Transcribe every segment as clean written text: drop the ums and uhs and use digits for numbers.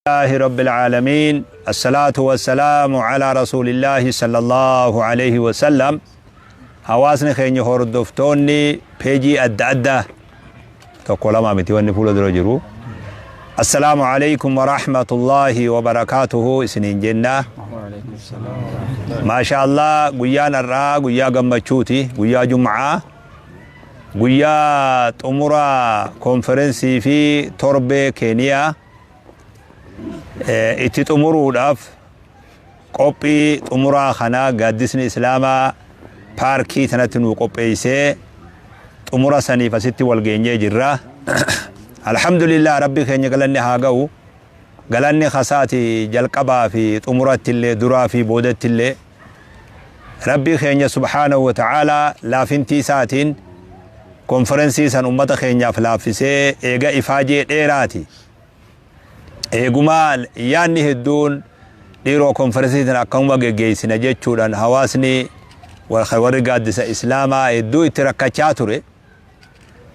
لله رب العالمين، الصلاة والسلام على رسول الله صلى الله عليه وسلم. Hawaasni keenya, hordoftoonni peejii adda addaa, tokko lama miti wanni fuula dura jiru, السلام عليكم ورحمة الله وبركاته isiniin jenna. Maasha Allah, guyyaan har'aa guyyaa gammachuuti, guyyaa Jum'aa, guyyaa xumura konferensii fi torbee Keeniyaa itti xumuruudhaaf qophii xumuraa kana gaaddisni Islaamaa paarkii tanatti nu qopheessee, xumura saniif asitti wal geenyee jirra. Alhamdulillah, Rabbi keenya galanni haa ga'u. Galanni kasaati jalqabaa fi xumuratti illee, duraa fi boodatti illee, Rabbi keenya سبحانه وتعالى laafintii isaatiin konferensii san ummata keenyaaf laaffisee, eega ifaajee dheeraati. Eegumaa yaanni hedduun dhiiroo konferensii tan akkamuma geggeessina jechuudhaan hawaasni warri gaaddisa Islaamaa hedduu itti rakkachaa ture.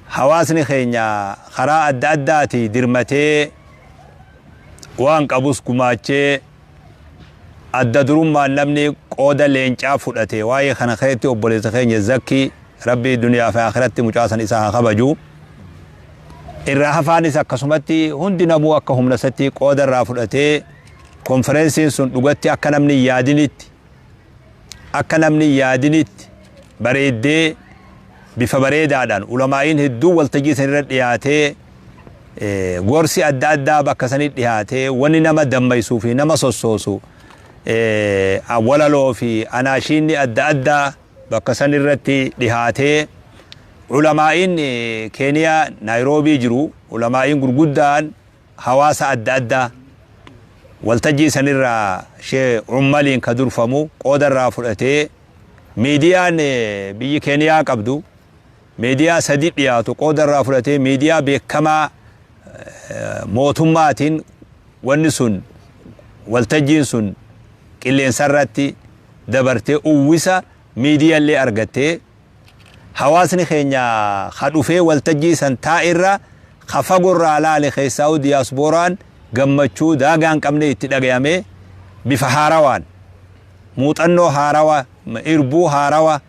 Hawaasni keenya karaa adda addaati dirmatee, waan qabus gumaachee, adda durummaan namni qooda leencaa fudhate waa'ee kana keessatti obboleessa keenya Zakkii, Rabbii duniyaa fi akhiratti mucaasan isaa haa kabaju. Irraa hafaanis akkasumatti hundi namuu akka humna isatti qooda irraa fudhatee, konferensiin sun dhugatti akka namni yaadinitti bareeddee, bifa bareedaadhaan ulamaa'iin hedduu waltajjii sanirra dhiyaatee, gorsi adda addaa bakka sanii dhiyaatee, wanni nama dammaysuu fi nama sossoosu, walaloo fi anaashiinni adda addaa bakka sanirratti dhihaatee, ulamaa'iin Keeniyaa Naayiroobii jiru, ulamaa'iin gurguddaan hawaasa adda addaa waltajjii sanirraa shee ummaliin ka durfamu qooda irraa fudhatee, miidiyaan biyyi Keeniyaa qabdu miidiyaa sadi dhiyaatu qooda irraa fudhatee, miidiyaa beekamaa mootummaatiin wanni sun, waltajjiin sun qilleensarratti dabartee, uwwisa miidiyaallee argattee, hawaasni keenya ka dhufee waltajjii san taa'irra ka fagorraa laale, keessaa'u diyaaspooraan, gammachuu daagaa hin qabne itti dhagayame. Bifa haarawaan, muuxannoo haarawa, irbuu haarawa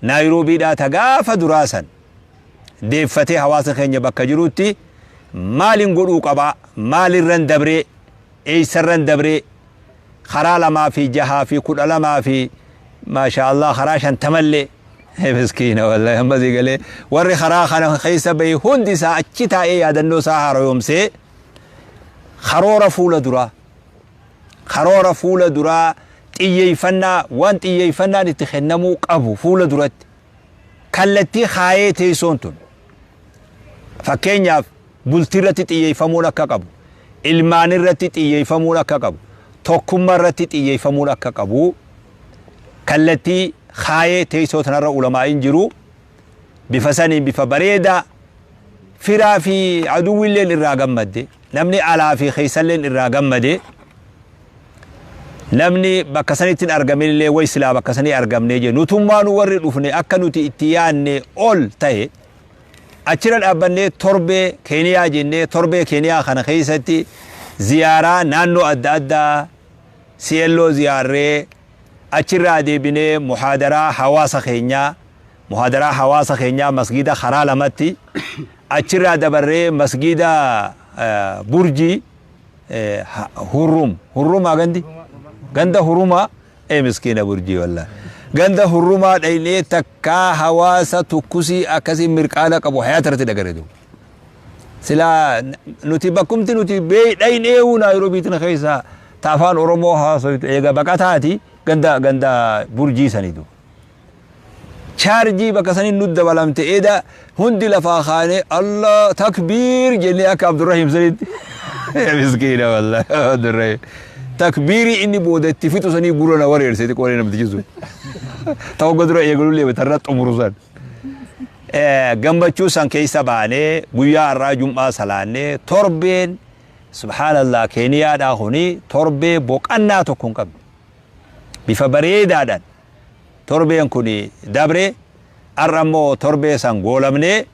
Naayiroobiidhaa ta gaafa duraa san deeffatee, hawaasa keenya bakka jirutti maalin godhuu qabaa, maalirran dabree, eeysarran dabree, karaa 2 fi 6 fi 12 fi maasha Allah karaa 50llee, miskiina wallahi, amma sii galee, warri karaa kana keessa bahe hundi isaa achi taa'ee yaadannoo isaa haaromsee, karoora fuula duraa, xiyyeeffannaa, waan xiyyeeffannaan itti kennamuu qabu fuula duratti kallattii kaayee, teessoon tun fakkeenyaaf bultii irratti xiyyeeffamuun akka qabu, ilmaan irratti xiyyeeffamuun akka qabu, tokkummaa irratti xiyyeeffamuun akka qabu kallattii kaayee, teessoo tanarra ulamaa'iin jiru bifa saniin, bifa bareedaa, firaa fi aduwwiilleen irraa gammadde, namni alaa fi keessalleen irraa gammade, namni bakka sanitti hin argamin illee way silaa bakka sanii argamnee je. Nutummaanu warri dhufne akka nuti itti yaanne ol ta'e. Achirra dhaabbannee torbee Keeniyaa jennee, torbee Keeniyaa kana keessatti ziyaaraa naannoo adda addaa si'elloo ziyaarree, achirraa deebinee muhaadaraa hawaasa keenyaa masgida karaa lamatti, achirraa dabarree masgida Burjii Hurrumaa, gandi ganda Hurumaa, ee miskiina Burjii wallah, ganda Hurrumaa dhaynee, takkaa hawaasa tukkusii akkasii mirqaana qabu hayaata irratti dhagare. Silaa nuti bakkumti nuti dhayneewu Naayiroobii tana keessa ta afaan Oromoo haasoytu eega baqataati ganda Burjii sanitu. Chaarjii bakka saniin nu dabalamte, eda hundi lafaa kaanee Allah takbiir jennee akka Abdurrahim sanitti. Miskiina wallahi Abdurrahim. Takbiirii inni booda itti fixu sanii gurra na wareersite qolee namtichi sun. Ta'uu dura eegalullee tarra xumuru san. Gammachuu san keessa baanee, guyyaa har'aa Jum'aa salaannee, torbeen subhaanallah Keeniyaadhaa kuni torbee boqannaa tokko hin qabne. Bifa bareedaadhaan torbeen kun dabre. Har'a immoo torbee san goolamnee,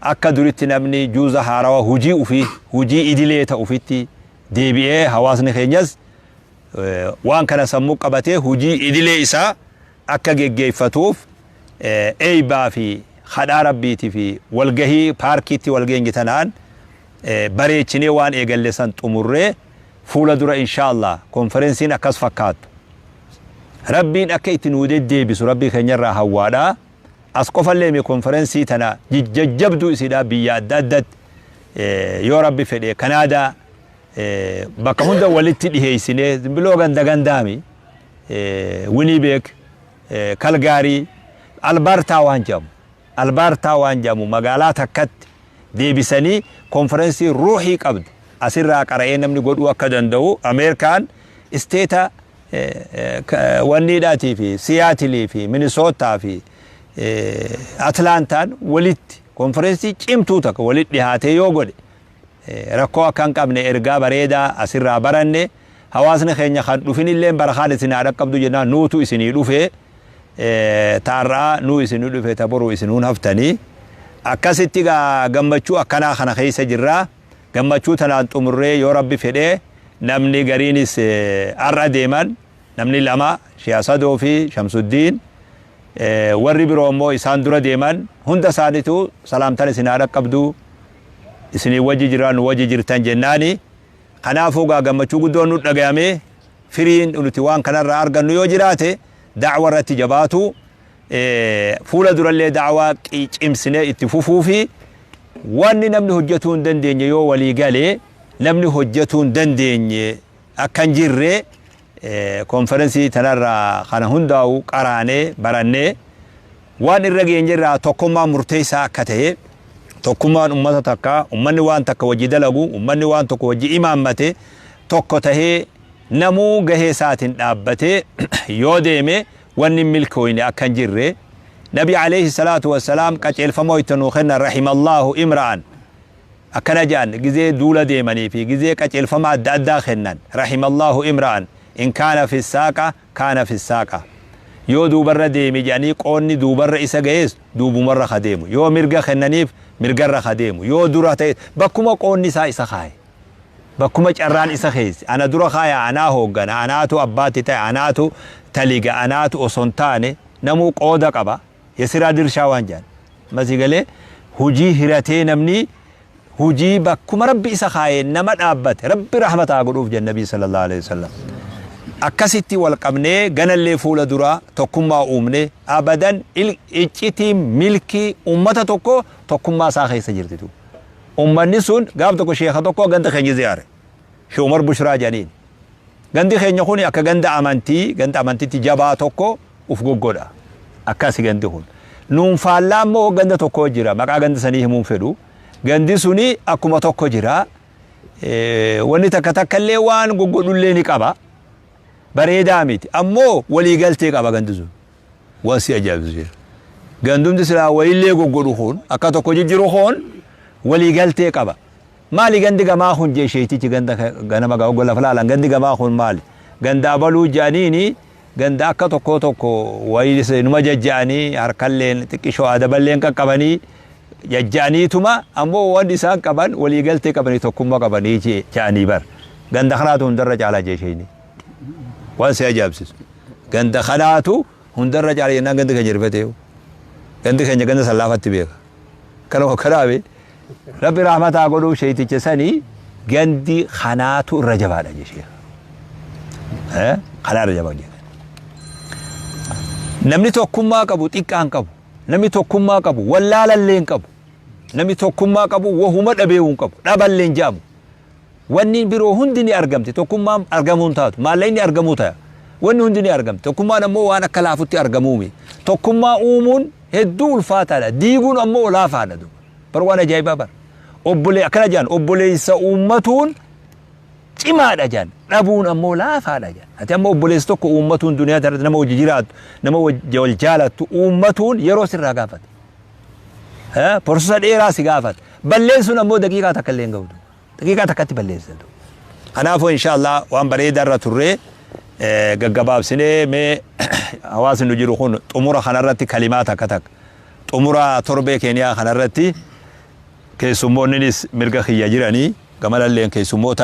akka duritti namni juuza haarawaa hujii ufii, hujii idilee ta'u ufitti. Deebi'ee hawaasni keenyas waan kana sammuu qabatee hujii idilee isaa akka geggeeffatuuf, eeybaa fi kadhaa Rabbiitii fi walgahii paarkiitti walgeenye tanaan bareechinee waan eegalle san xumurree, fuula dura inshaallah konferensiin akkas fakkaattu Rabbiin akka itti nuu deddeebisu Rabbii keenyarraa hawwaadha. As qofallee mi, konferensii tana jajjabduu isiidha biyya adda addatti, yoo Rabbi fedhe Kanaadaa, bakka hunda walitti dhiheessinee, biloo ganda gandaami, Winnipeg, Kalgaarii, Albaartaa waan jedhamu, Albaartaa waan jedhamu magaalaa takkatti deebisanii konferensii ruuhii qabdu asirraa qara'ee namni godhuu akka danda'u, Ameerikaan isteeta wanniidhaatii fi Siyaatilii fi Minisootaa fi Atlaantaan walitti konferensii cimtuu takka walitti dhihaatee yoo godhe rakkoo akka hin qabne, ergaa bareedaa asirraa baranne, hawaasni keenya kan dhufinillee barakaan isin haa dhaqqabdu jennaan, nuutu isinii dhufe, taarraa nuu isinii dhufe, ta boruu isinuun haftanii. Akkasitti gammachuu akkanaa kana keessa jirraa. Gammachuu tanaan xumurree, yoo Rabbi fedhee, namni gariinis har'a deeman, namni lama, Shiyaasadoo fi Shamsuddiin, warri biroo immoo isaan dura deeman, hunda isaaniitu salaamtan isin haa dhaqqabdu, isinii wajji jiraa, nu wajji jirtan jennaani. Kanaafuu gaa gammachuu guddoon nu dhagayame. Firiin nuti waan kanarraa argannu yoo jiraate, da'wa irratti jabaatu, fuula durallee da'waa cimsinee itti fufuu fi wanni namni hojjetuu hin dandeenye, yoo walii galee namni hojjetuu hin dandeenye akka hin jirre, konferensii tanarraa kana hundaa'u qaraanee barannee, waan irra geenyerraa tokkummaan murteessaa akka ta'e, tokkummaan ummata takka, ummanni waan takka wajji dalagu, ummanni waan tokko wajji imaammate tokko tahee, namuu gahee isaatiin dhaabbatee yoo deeme wanni milkooyne akka hin jirre. Nabi alayhi salaatu wassalaam qaceelfamoo itti nuu kennan, رحم الله امرأ akkana jedhan, gizee duula deemanii fi gizee qaceelfama adda addaa kennan: رحم الله امرأ إن كان في الساقة كان في الساقة. Yoo duubarra deemi jedhanii qoonni duubarra isa ga'ees duubumarra ka deemu, yoo mirga kennaniif mirgarra ka deemu, yoo dura ta'e bakkuma qoonni isaa isa kaaye, bakkuma carraan isa keesse, ana dura kaaya, anaa hooggana, anaatu abbaatti ta'e, anaatu taliga, anaatu osoo hin taane, namuu qooda qaba, የስራ ድርሻ waan jedhan masii galee hujii hiratee, namni hujii bakkuma Rabbi isa kaaye nama dhaabbate Rabbi rahmataa godhuuf jenna. Nabii صلى الله عليه وسلم. Akkasitti wal qabnee ganallee fuula duraa tokkummaa uumne. Abadan iccitii milkii ummata tokko tokkummaa isaa keessa jirtitu. Ummanni sun gaaf tokko sheeka tokko ganda keenya ziyaare, Shee Umar Bushraa jedhaniin. Gandi keenya kun akka ganda amantii, ganda amantiitti jabaa tokko uf goggodha. Akkasi gandi kun nuun faallaa immoo ganda tokko jira, maqaa ganda sanii himuun fedhu. Gandi suni akkuma tokko jira, wanni takka takka illee waan goggodhullee ni qaba, bareedaa miti, ammoo waliigaltee qaba gandi sun. Waan si ajaa'ibsu jira, gandumti silaa walillee goggodhu kun akka tokko jijjiru kun waliigaltee qaba. Maali gandi gamaa kun jee sheetichi, ganda ganama gaa lafa laalan, gandi gamaa kun maali? Ganda abaluu jedhaniini. Ganda akka tokko tokko wayii numa jajja'anii, harkalleen xiqqishoo adaballeen qaqqabanii jajja'aniituma, ammoo wanti isaan qaban waliigaltee qabanii, tokkummaa qabanii jedhanii bar. Ganda kanaatu hundarra caalaa jee sheeyni. Waan si ajaa'ibsiisu, ganda kanaatu hundarra caala jennaan gandi keenya rifatee, gandi keenya ganda sallaafatti beeka. Kanuma kanaabe Rabbi rahmataa godhuu sheeyticha sanii, gandi kanaatu irra jabaadha jee sheekha. Kanaa irra jabaa jee. Namni tokkummaa qabu xiqqaan qabu, namni tokkummaa qabu wallaalallee hin qabu, namni tokkummaa qabu wahuma dhabeewu hin qabu, dhaballee hin jedhamu. Wanni biroo hundi ni argamti, tokkummaan argamuu hin taatu, maallaqni argamuu ta'a, wanni hundi ni argamti. Tokkummaan ammoo waan akka laafutti argamuumi. Tokkummaa uumuun hedduu ulfaataadha, diiguun ammoo laafaadha. Duuba bar waan ajaa'ibaa bar, obbolee akkana jedhan, obboleessa uummatuun cimaadha jedhan, dhabuun ammoo laafaadha jedhan. Ati ammoo obboleessa tokko uummatuun, duniyaa irratti nama wajji jiraattu, nama wal jaalattu uummatuun yeroo sirraa gaafata, process dheeraa si gaafata. Balleessuun ammoo daqiiqaa takka illee hin ga'u, daqiiqaa takkatti balleessa. Kanaafuu inshaallah waan bareedaa irra turree, gaggabaabsinee mee hawaasni nu jiru kun xumura kanarratti kalimaa takka takka, xumura torbee Keeniyaa kanarratti keessummoonnis mirga kiyya jiranii, gamalalleen keessummoota.